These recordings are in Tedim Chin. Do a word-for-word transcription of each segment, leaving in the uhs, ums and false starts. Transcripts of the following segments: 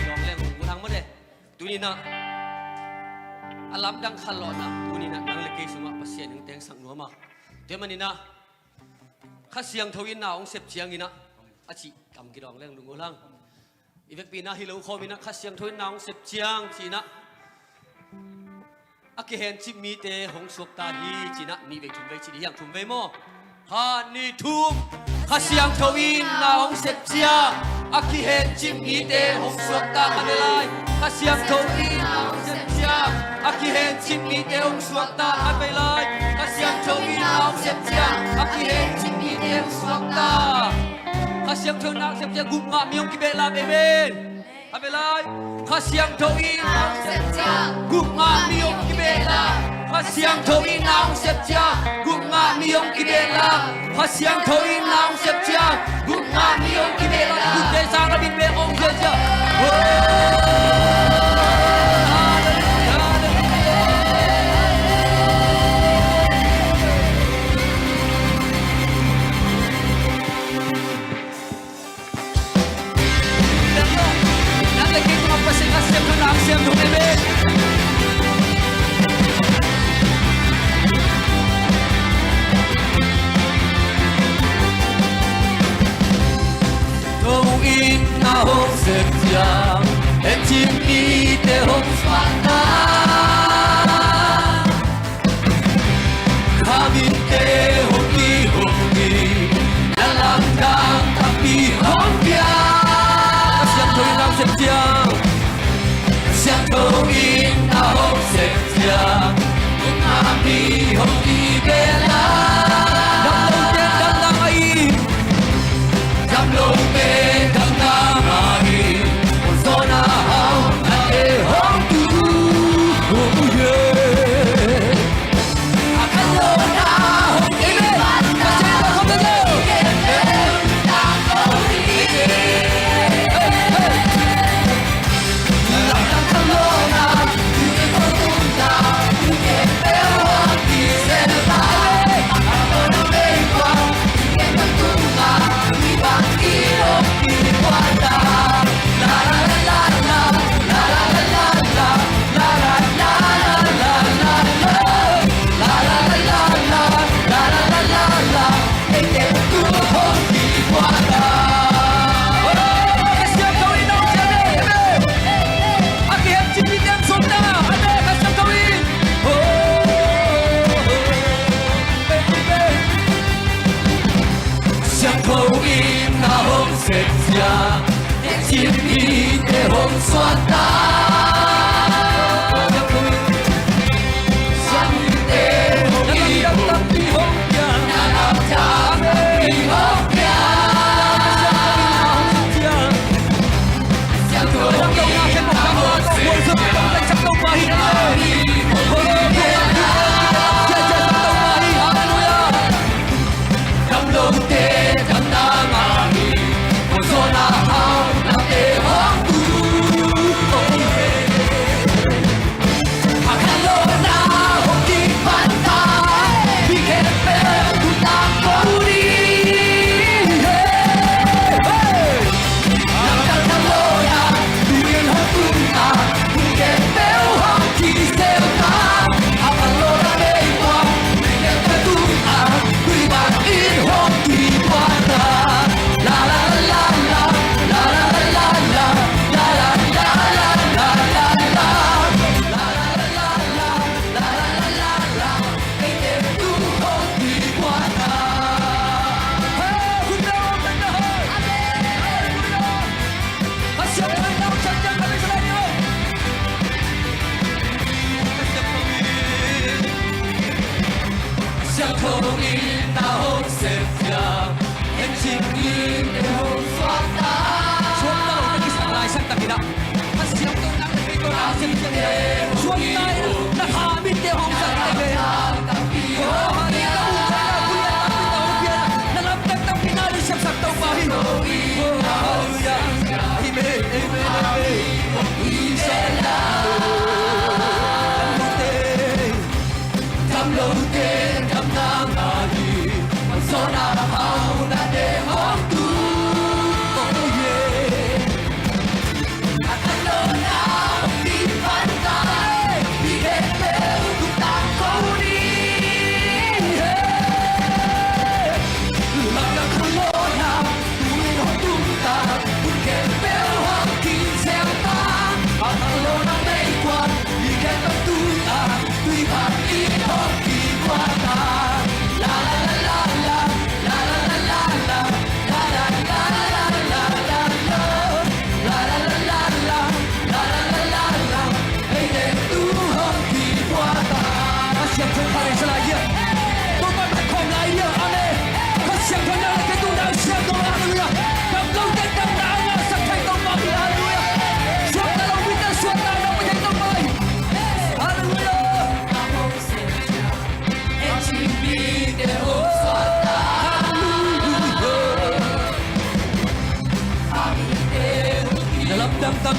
Lawng leng hong ulang mawle. Tuni-in ah a lamdang khat lawhna, tuni-in ah nang le kei sungah Pasian in tengsak nuam a. Tua ahih manin ah Kha Siangtho in na hong sep ciangin ah a cih kam kidawng leng lunggulh hang. I vekpi-in ah hi lo khawm in ah Kha Siangtho in na hong sep ciang ci-in ah a kihencip mite hong suakta hi ci-in ah nih vei thum vei ci dih hiam, thum vei maw? Khat, nih, thum. Kha Siangtho in na hong sep ciang a kihencip mite hong suakta, khat vei lai. Kha Siangtho in na hong sep ciang a kihencip mite hong suakta, khat vei lai. Kha Siangtho in na hong sep ciang a kihencip mite hong suakta. Kha Siangtho in na hong sep ciang gupna mi hong kibehlap, amen. Khat vei lai. Kha Siangtho in na hong sep ciang gupna mi hong kibehlap. Kha Siangtho in na hong sep ciang gupna mi hong kibehlap. Kha Siangtho in na hong sep ciang gupna mi hong kibehlap. Gupte sang a min bek hong sep ciang. Oh, hallelujah, hallelujah. Tho in na hong sep ciang, en cin mite hong suakta. Kha mite hong kihong hi, na lamdang tampi hong pia. Kha Siangtho in na hong sep ciang, Kha Siangtho in na hong sep ciang, gupna mi hong kibehlap. Damlote damna ngah in. Damlote damna ngah in, hong zawn a hau nate hong tu. Oh, yeah. A khanlawhna hong kipan ta. Amen. Amen. Siangtho in na hong sep ciang, en cin mite hong suakta.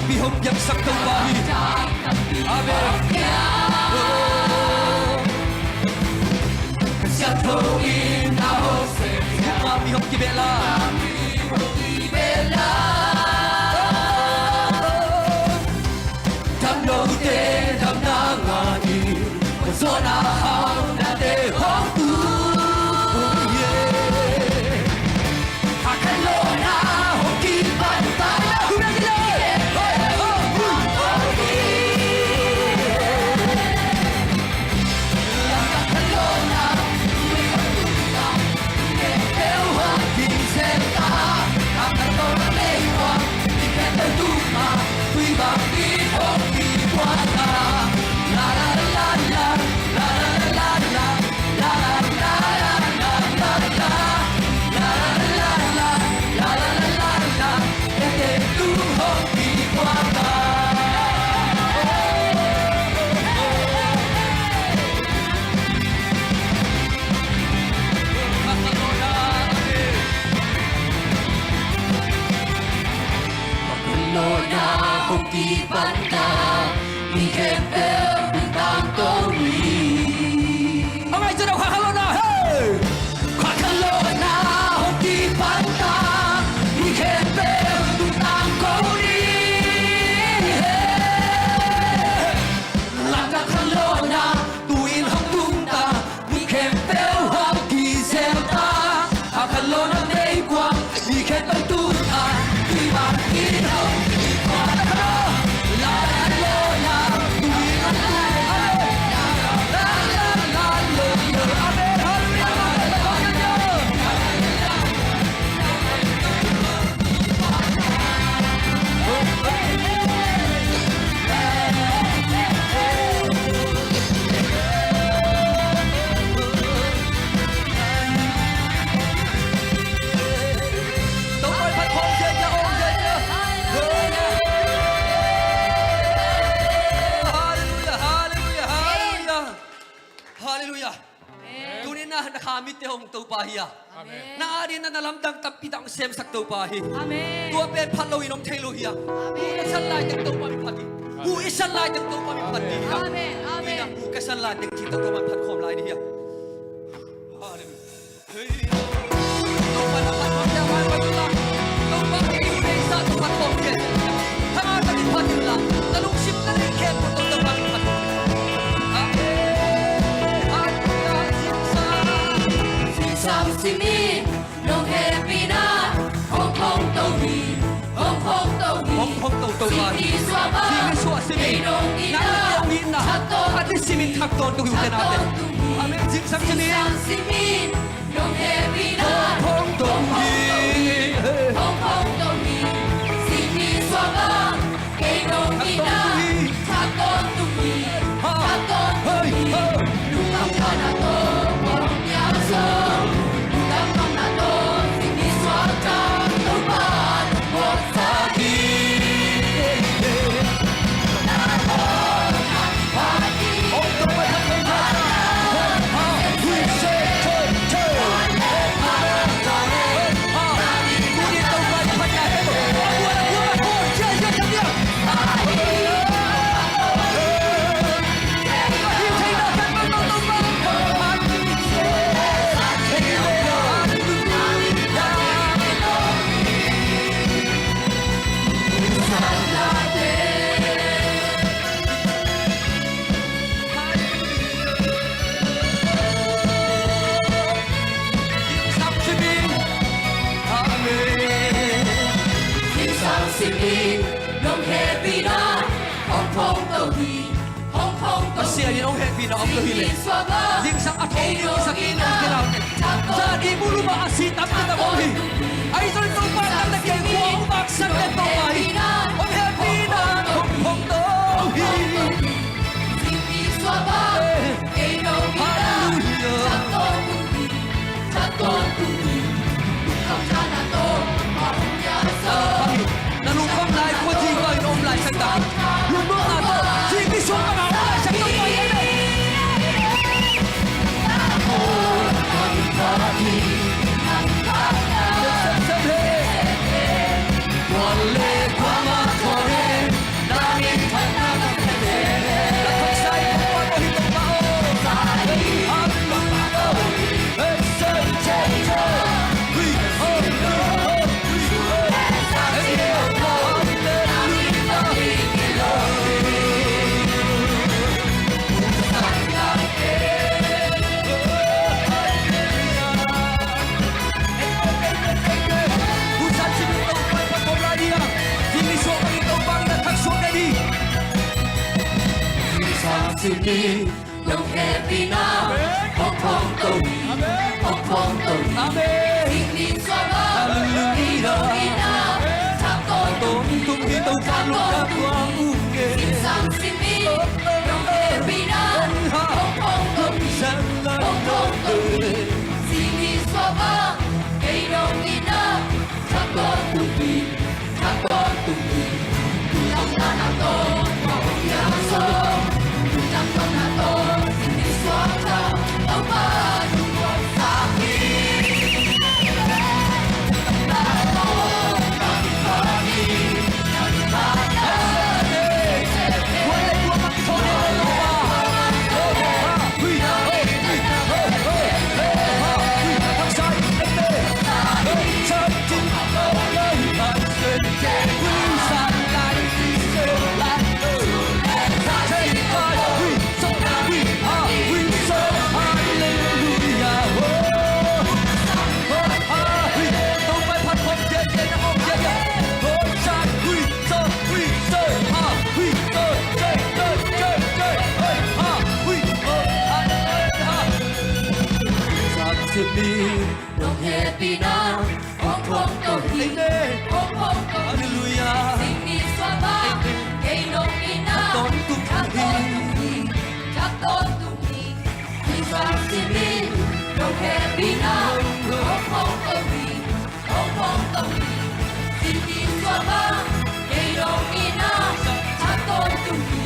Mi hong piaksak Topa hi. Amen. Ka siangtho in na hong sem. Nangma mi hong kibehla. Damlote damna ngah in, ka zawhna haunate hong tung, yeah. Kha khat lawhna hong kipan ta. Lawhna hong kipan ta, mi khempeuh tangtong ni. A ngai cin a, kha khat lawhna, hey! Kha khat lawhna hong kipan ta, mi khempeuh tangtong ni. Hey! Lamdang khat lawhna tu-in hong tung ta, mi khempeuh hong kizel ta. A khat lawhna meikuang, mi khempeuh tu ta, mi bang in hong kikuan ta. Lamdang khat lawhna tu-in hong tung ta. Amen. Halleluiah. Halleluiah, halleluiah, halleluiah. Halleluiah. Amen. Tuni-in na, na kha mitte hong Topa hi a. Amen. Na adingin na lamdang tampi tak hong semsak Topa hi. Amen. Tua pen phat loin om thei lo hi a. Amen. Hu na san lai teng Topa mi phat hi. Hu i san lai teng Topa mi phat hi a. Amen. Amen. Hu ka san lai teng ci Topa mi phat khawm lai ni hi a. Halleluiah. Hey. Topa na phat khawm hi a, phat khawm hi a. Topa i hu nei sa Topa khawm hi a. Thang a ka mi phat hi la. Na lungsim na nei khempeuh Topa mi phat hi a. Amen. Halleluiah. Zingsang. Zingsang simin nong hehpihna hong phongto hi, hong phongto hi. Hong phongto Topa. Sing Isua bang, Sing Isua simin, kei nong itna, nang nong itna, thak tawntung, a di simin thak tawntung hi, u te nau te. Thak tawntung hi. Amen. Zingsang simin. Zingsang simin nong hehpihna hong phongto hi, hong phongto hi. Sing Isua bang, kei nong itna thak tawntung hi, thak tawntung hi. Lungdam tawh na tawh Pasian sung, lungdam tawh na tawh Sing Isua tang Topa na muaksak hi. Amen. Zingsang simin nong hehpihna hong phongto hi, hong phongto hi. Pasian in hong hehpihna om lo hi leh, zingsang a thong ding i sak in hong kilau teh, za ding mu lum a, a si tam teh tam om hi. Ahi zongin Topa in a teh kei khua hong vaksak teh Topa hi. Hong hehpihna hong phongto hi. Halleluiah. Na lungkham lai khua zing bangin om lai sak ta. Lungdamna tawh zing kisuak bangin om lai sak ta. Amen. Simi, nong hehpihna hong phong to hi, hong phong to hi. Amen. Simi suaba, Halleluia. Nong hehpihna thak tawntung hi, thak tawntung hi. Sing sang simi, nong hehpihna hong phong to hi, hong phong to hi. Simi suaba, kei nong itna thak tawntung hi. Nong hehpihna hong phong to hi. Amen. Hong phong to hi. Halleluia. Sing ni suaba. Amen. Kei nong itna thak tawntung hi. Thak tawntung hi. Sing sang simi, nong hehpihna hong phong to hi. Hong phong to hi. Sing ni suaba. Kei nong itna thak tawntung hi.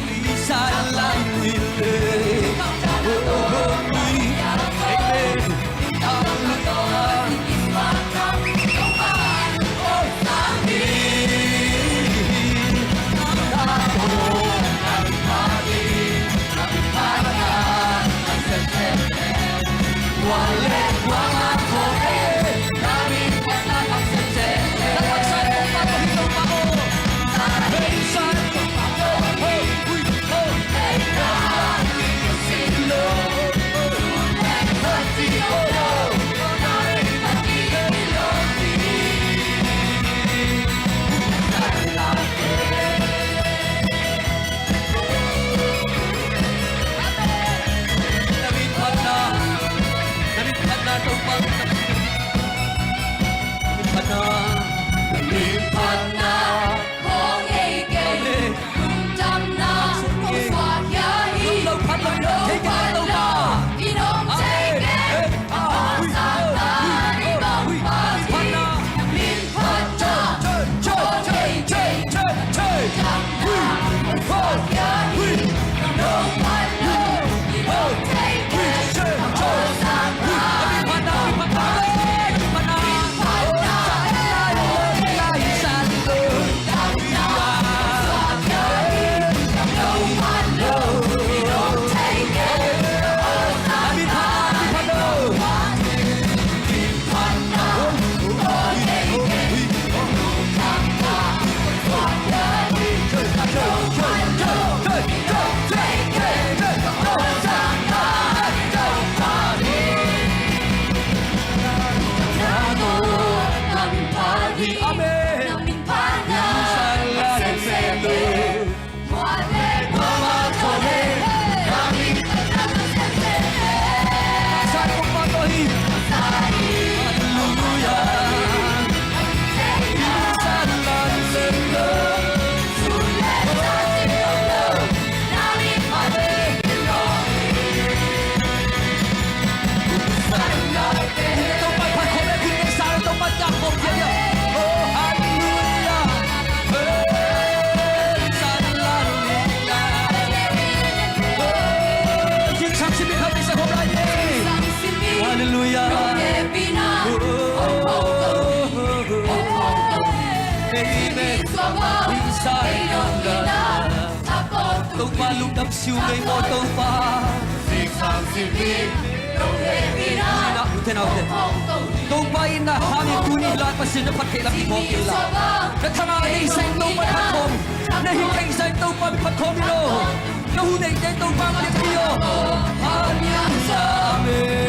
Amen. Halleluia. Amen. Topa lungdam siu ngei maw Topa. Topa in na hangin tuni la Pasian na phat theih lam i mawk in la, na thanga a neihsa in Topa phat khawm, na hih theihsa in Topa phat khawm in aw. Na hu neihte Topa phat hi aw. Amen.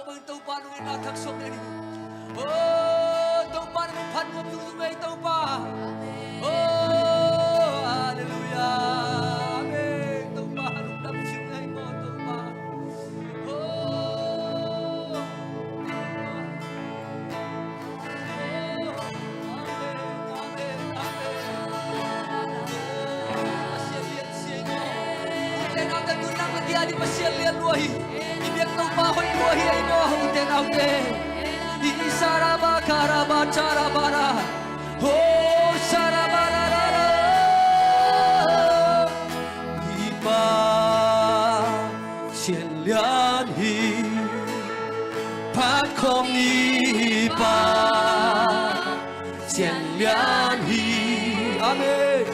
Topa nungin na thaksuak ni. Oh, Topa nungin phat nuam zungzung ei Topa. Oh, halleluia. Amen. Topa lungdam zungzung ei maw Topa. Oh. Amen, amen, amen. Pasian lian sia i maw. Ute naute, tu nang a kia di Pasian lian lua hi. I biak Topa hoih lua hi ei maw. Ute naute. I saraba karaba charabara. Ho sarabara. I Pasian lian hi, phat khawm ni Pasian lian hi. Amen.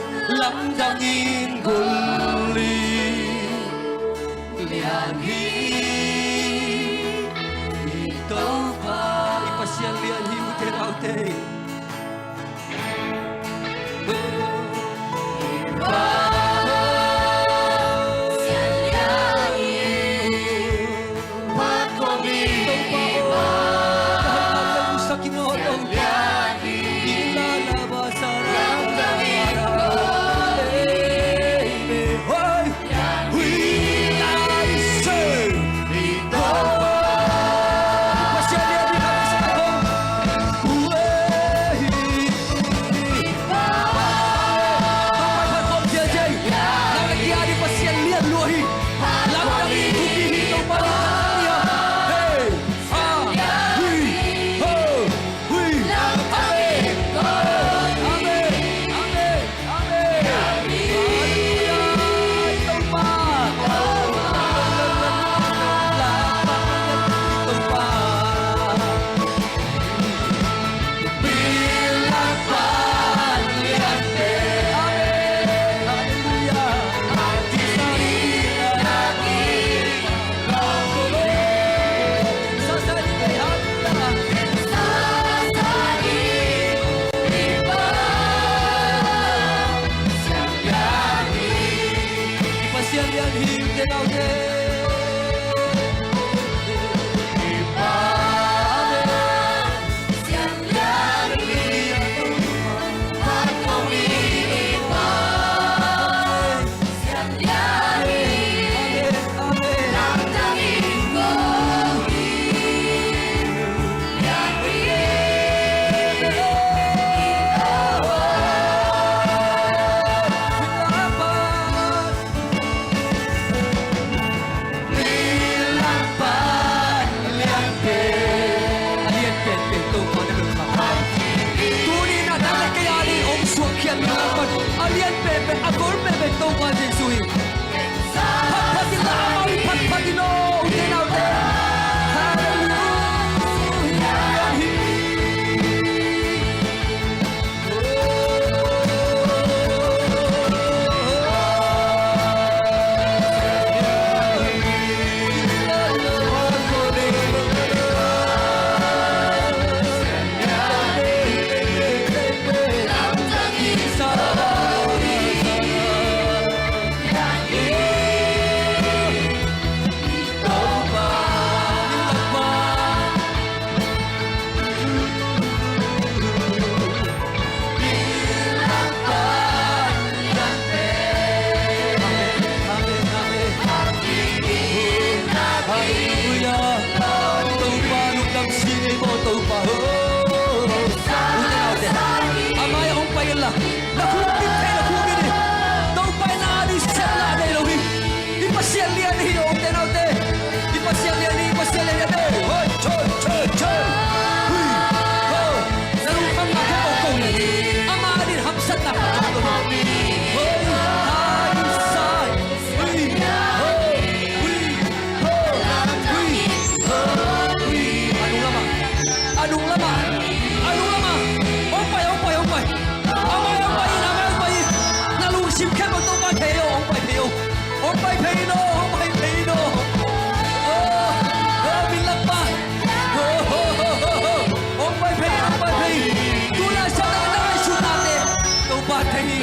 Lamdang in gul lian hi. I Topa, i Pasian lian hi ute naute. Tuni na nang le kei a ding hong suahkhiat mi lampan a lian penpen, a gol penpen Topa Jesuh hi. Phatphat inla, amah in phatphat in aw, ute naute. Halleluia. Halleluia. Topa lungdam si ngei maw Topa. Ute naute, a mai-ah hong pai inla, na khukdin thei na khukdin hi. Topa in a ding siatna nei lo hi. I Pasian lian hi, ute naute. I Pasian lian hi, i Pasian lian hi. Hoi, choi, choi, choi. Hui, ho. Na lungkhamna khempeuh ko le, amah a ding hamsatna khempeuh ko le. Hoi, hai, sai. Hui, ho, hui, ho, hui, ho, hui. A nung lamah, a nung lamah, a nung lamah. Hong pai, hong pai, hong pai. Amah hong pai in, amah hong pai in. Na lungsim khempeuh Topa thei lo, hong pai thei lo. Hong pai phei in aw, hong pai phei in aw. Oh, oh, min lakpa. Oh, oh, oh, oh, oh. Hong pai phei, hong pai phei. Tu laisiangtho na ngaihsutnate Topa thei hi.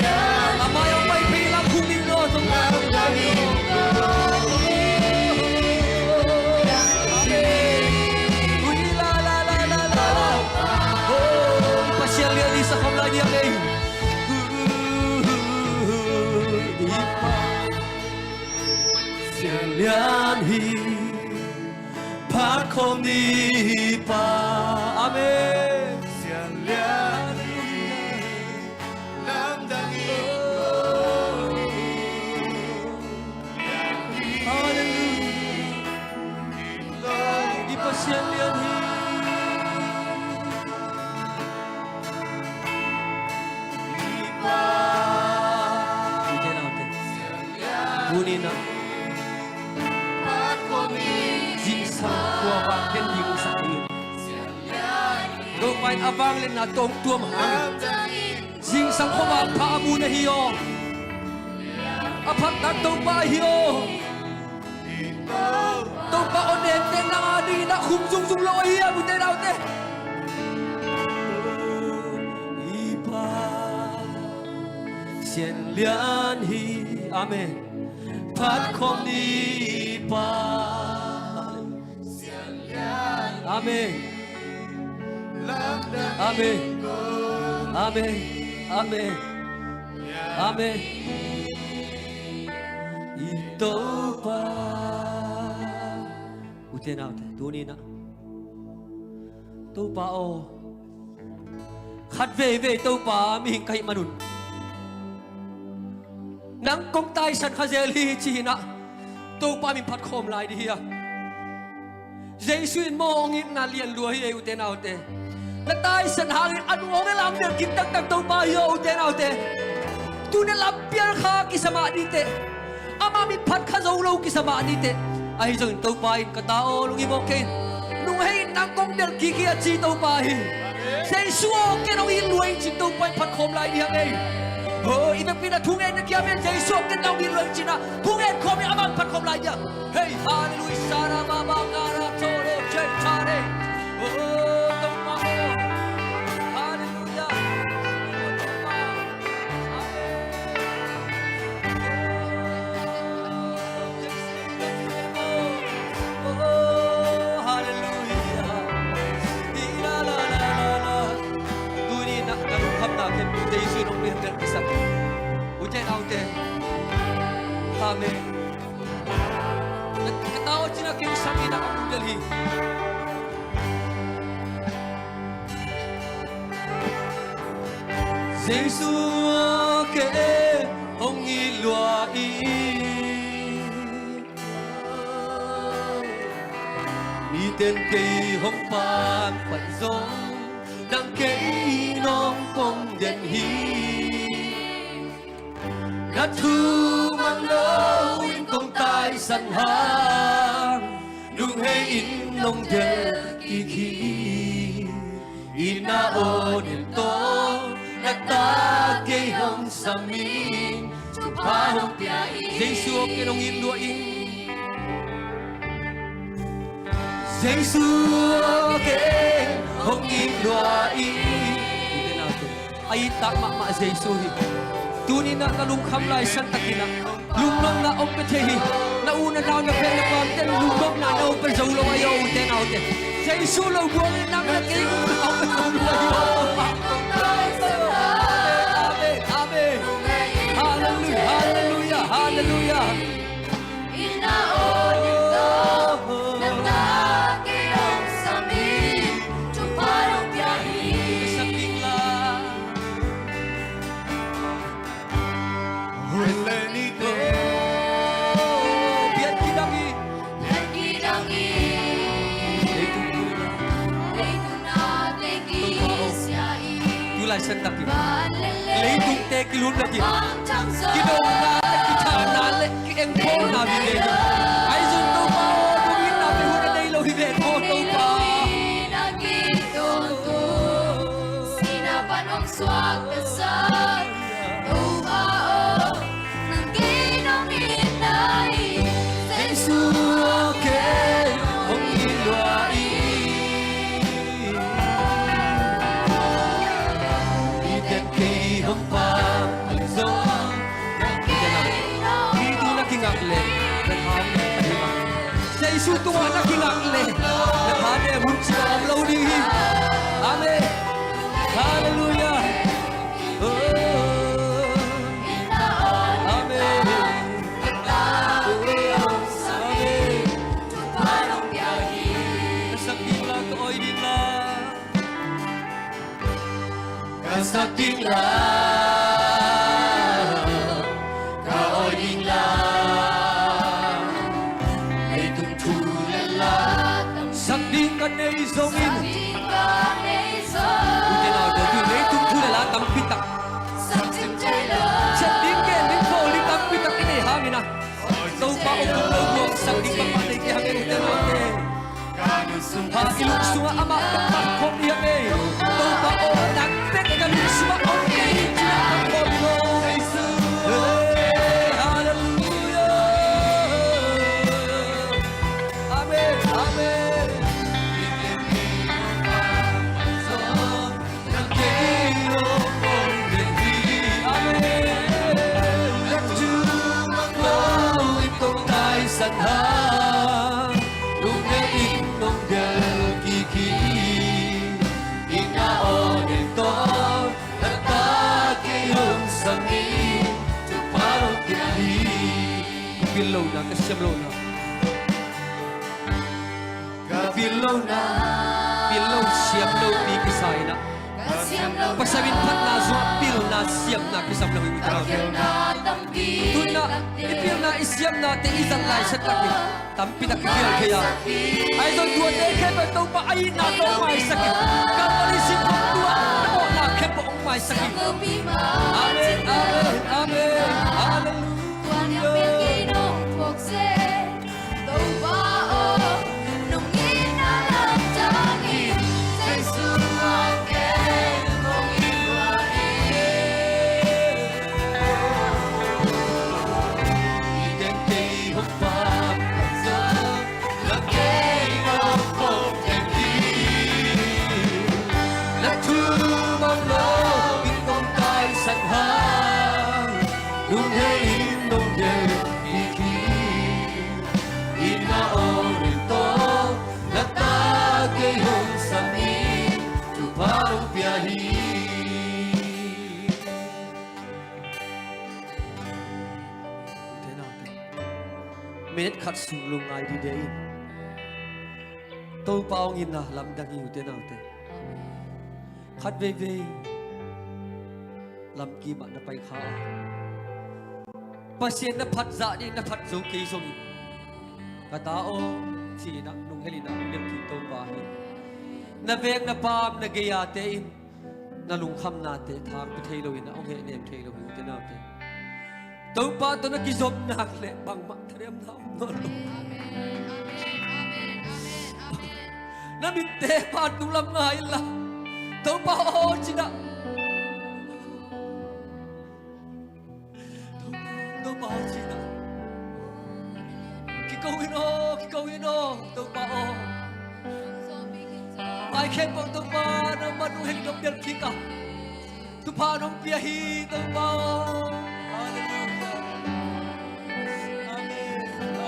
A mai-ah hong pai phei in la khukdin aw, Topa. Amen. Kham lai ni a ei. I Pa Sianlian hi, phat khawm ni Pa. Amen. Sianlian hi, lamdang in ko hi. Halleluiah. I Pasian lian hi. I Pa. Ute naute, tuni-in ah zingsang khuavak ken dingsak ding. Topa in a vangliatna tawh hong tuam hangin zingsang khuavak pha a mu na hi aw. A phatna Topa ahi aw. Topa aw, nente nang a dingin ah khum zungzung lo ahi a, ute naute. I Pa Sianlian hi. Amen. Phat khawm ni Pa. Amen. Amen. Amen. Amen. Amen. I Topa. Ute naute, tuni-in ah Topa aw, khat veivei Topa mihing ka hih manun nang kong taisan kha zel hi ci-in ah Topa min phat khawm lai ding hi a. Jesu in maw hong itna lian lua hi ei, ute naute. Na taisan hangin a nung hong elam del kik taktak Topa hi aw, ute naute. Tu-in a lampial kha kisa mah dingte, ama min phat kha zo lo kisa mah dingte. Ahi zongin Topa in, ka ta aw, lunghimawh kei in. Nung hei in nang kong del kik hi a ci Topa hi. Jesu aw, ken hong it lua ing ci-in Topa in phat khawm lai ding hi hang ei. Ho, i vekpi-in ah thungen na kiam in, Jesu aw, ken nang hong it lua ing ci-in ah thungen khawm in, ama min phat khawm lai ding hi hang. Hei, halleluiah, sara baba kara tore che tare. Oh, Topa. Halleluiah. Oh, halleluiah. Ira la la la la. Tuni-in ah ka lungkhamna ken Jesu in hong piak sak. Ute naute. Amen. Ka tau cina kei sang ina ka kudel hi. Jesu ke hong it lua i, miten kei hong pan pai zong, nang kei nong kong den hi. Na thu man lo in kong taisan hang, nung hei in nong del kik hi. I na aw nen tawh na ta kei hong sam in, thupha hong pia hi. Jesu aw, ken hong it lua ing. Jesu aw, ken hong it lua ing. A it tak mahmah Jesu hi. Tuni-in ah na lungkham lai san takin ah lungnopna hong pia thei hi. Na u na nau na pen na pamte lungnopna na hong pia zo lo ahi aw, ute naute. Jesu lo buang in nang na kei lungnopna hong pia zo lo ahi aw. Amen, amen. Halleluiah, halleluiah, halleluiah. I na aw nen tawh na ta kei hong sam in, thupha hong pia hi. Hun le ni te biak kidang hi. Biak kidang hi. Leitung na te kisia hi. Tu lai san takin leitungte kilunna ding, kidawkna le kithahna le ki-engkhawmna hi ve hi. Ahi zong Topa aw, lunginna pe hun a nei lo hi ve aw Topa. Sihna pan hong suak ka sak Topa aw, nang kei nong itna hi. Jesu aw, kei hong it lua hi. I ten kei hong pang zong, i ten a, i tu na kingak leh na tha a ding a, Jesu tungah na kingak leh na tha a ding hun ci a om lo ding hi. Amen. Halleluiah. Sak ding la, ka awi ding la, leitung thu le la tam, sak ding ka nei zongin, sak ding ka nei zong, ute naute, tu leitung thu le la tampi tak, sak ding thei lo, sak ding gen ding bawl ding tampi tak i nei hangin a, Topa hong kum lo buang sak ding mah nei kei hang e, ute naute. Ha, i lungsungah amah tawh pan khawm i hiam ei? Topa aw, nang bek ka lungsungah om kei hi, ci-in pan khawm hi lo. Hey, halleluiah. Amen, amen. Pil lohna, ka siam lohna. Ka pil lohna. Pil lo siam lo pi kisa in ah, pasal in phatna sungah pilna siamna kisam lo hi, ute naute. Tu-in ah i pilna i siamnate i zat lai set takin tampi tak i phial thei a, ahi zong tuate khempeuh Topa a itna tawh hong maisak in, Calvary sing khawng tua na mawhna khempeuh hong maisak in. Amen, amen, amen. Halleluiah. Topa aw, nong itna lamdang in Jesu a kei hong it lua hi. I teng kei hong pam zong, la kei hong pom teng hi. La thu mang lo in kong taisan hang, lunghei in nong del kik hi. Itna aw ring tawh na ta kei hong sam hi, thupha hong pia hi. Ute naute, minute khat sung lungngai dide in. Topa hong itna lamdang hi, ute naute. Khat veivei lamkim ah na pai kha a, Pasian na phat zah ding na phat zo kei zongin, ka ta aw, ci-in ah lunghel in ah hong delh kik Topa hi. Na veng na paam na gei-ate in na lungkhamnate thang pia thei loin ah hong hehnem thei lo hi, ute naute. Topa tawh na kizom nak leh bangmah thadamna om nawn lo. Amen, amen, amen, amen, amen. Na mitte pan tung lam ngai inla, Topa aw, ci-in ah. Topa aw, ci-in ah. Kiko in aw, kiko in aw, Topa aw. Pai khempeuh Topa nangmah nong hel nong delh kik a, thupha nong pia hi, Topa aw. Halleluiah. Amen. Amen.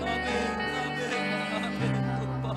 Amen. Amen. Topa.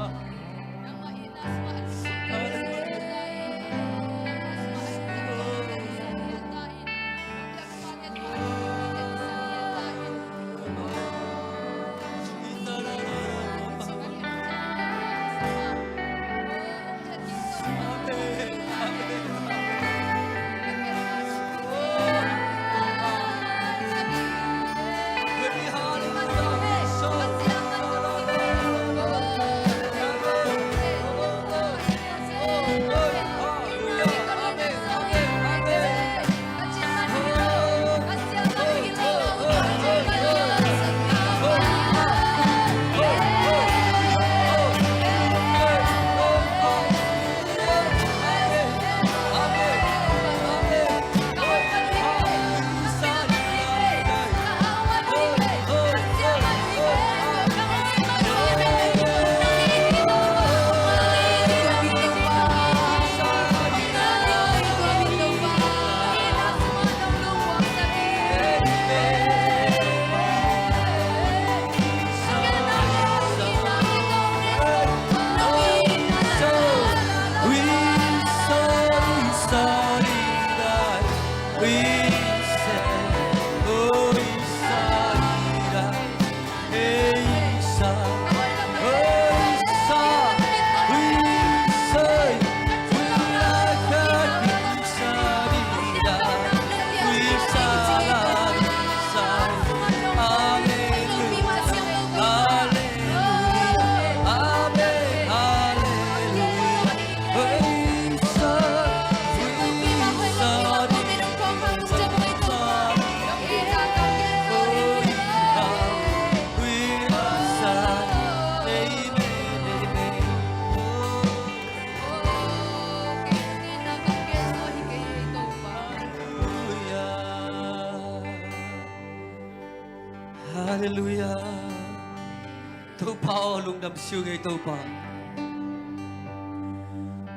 Pa aw, lungdam si ung ei Topa.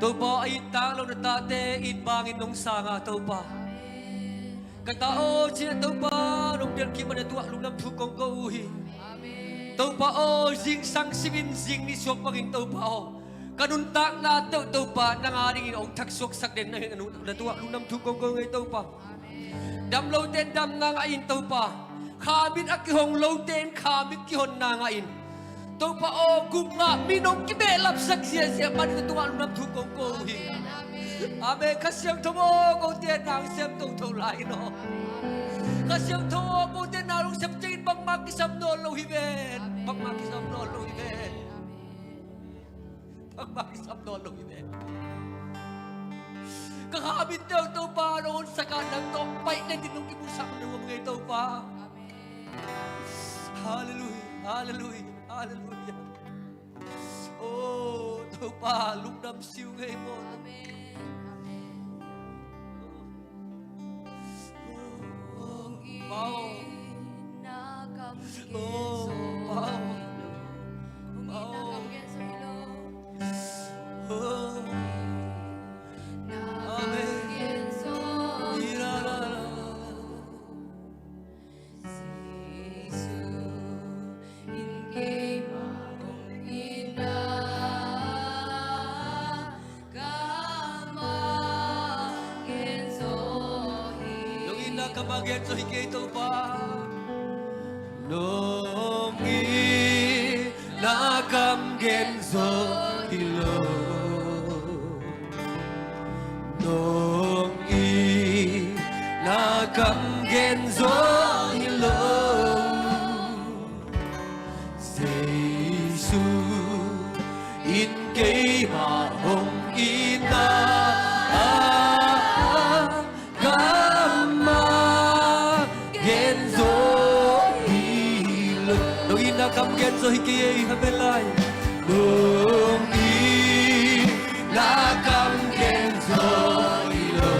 Topa aw, a it tang lo na tate it bangin nong sang a Topa. Ka ta aw, ci-in Topa nong delh kik manin na tungah lungdam thu kong ko uh hi. Topa aw, zingsang simin zing ni suak bangin Topa aw, ka nuntakna tawh Topa nang a dingin hong thaksuaksak den na hi na tungah lungdam thu kong ko uh ei Topa. Dam lote in damna ngah in Topa, khamit a kihong lote in khamit kihonna ngah in Topa aw, gupna mi nong kibehlapsak ziahziah manin na tungah lungdam thu kong ko uh hi. Amen. Kha Siangtho aw, kote nang sem toto lai in aw. Kha Siangtho aw, kote nang nong sem ciangin bangmah kisam nawn lo hi ven. Bangmah kisam nawn lo hi ven. Bangmah kisam nawn lo hi ven. Ka khamit tawh Topa nong honsak a, nang tawh paih nading nong kimuhsak nuam ung ei Topa. Halleluiah, halleluiah, halleluiah. Oh Topa, lungdam si ung ei maw. Amen. Amen. Oh Pa aw. Oh Pa aw. Pa aw. Oh. Amen. Ira la la. Jesu in keimah hong itna kamah genzaw hi. Nong itna kamah genzaw hi kei Topa. Nong itna kam genzaw hi lo. Nong itna kam genzaw hi lo. Jesu in keimah hong itna kamah genzaw hi lo. Nong itna kam genzaw hi kei ei, ha bel lai. Nong itna kam genzaw hi lo.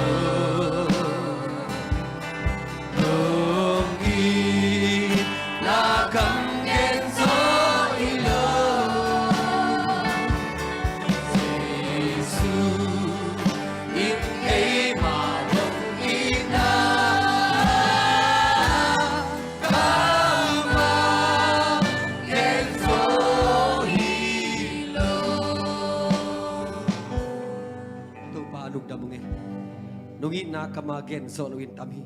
Nong itna kam genzaw hi lo. Jesu in keimah hong itna kamah genzaw hi lo. Topa lungdam ung ei. Nong itna kamah genzaw lo in tam hi.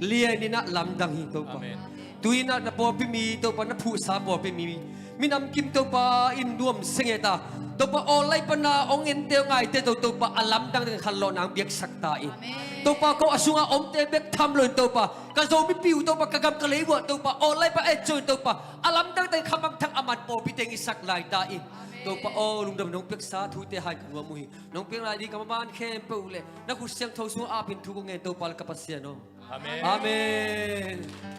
Lian in ah lamdang hi Topa. Amen. Tu-in ah na pawlpi mi Topa, na phuhsa pawlpi mi, minam kim Topa in nuamsa nge ta. Topa aw, lai pana hong ente hong ngaite tawh Topa a lamdang teng khanlawh nang biaksak ta in. Amen. Topa ko a sungah omte bek tham lo in Topa, ka Zomi pi uh Topa, ka gam ka lei uah Topa aw, lai pa et zo in Topa a lamdang teng khamangthang a man pawlpi teng i sak lai ta in. Amen. Topa aw, lungdam nong piaksa thute hang ka nuam uh hi. Nong piak lai ding ka maban khempeuh uh le na khut siangtho sungah ap in thu kong ngen Topa le ka Pasian aw. Amen. Amen.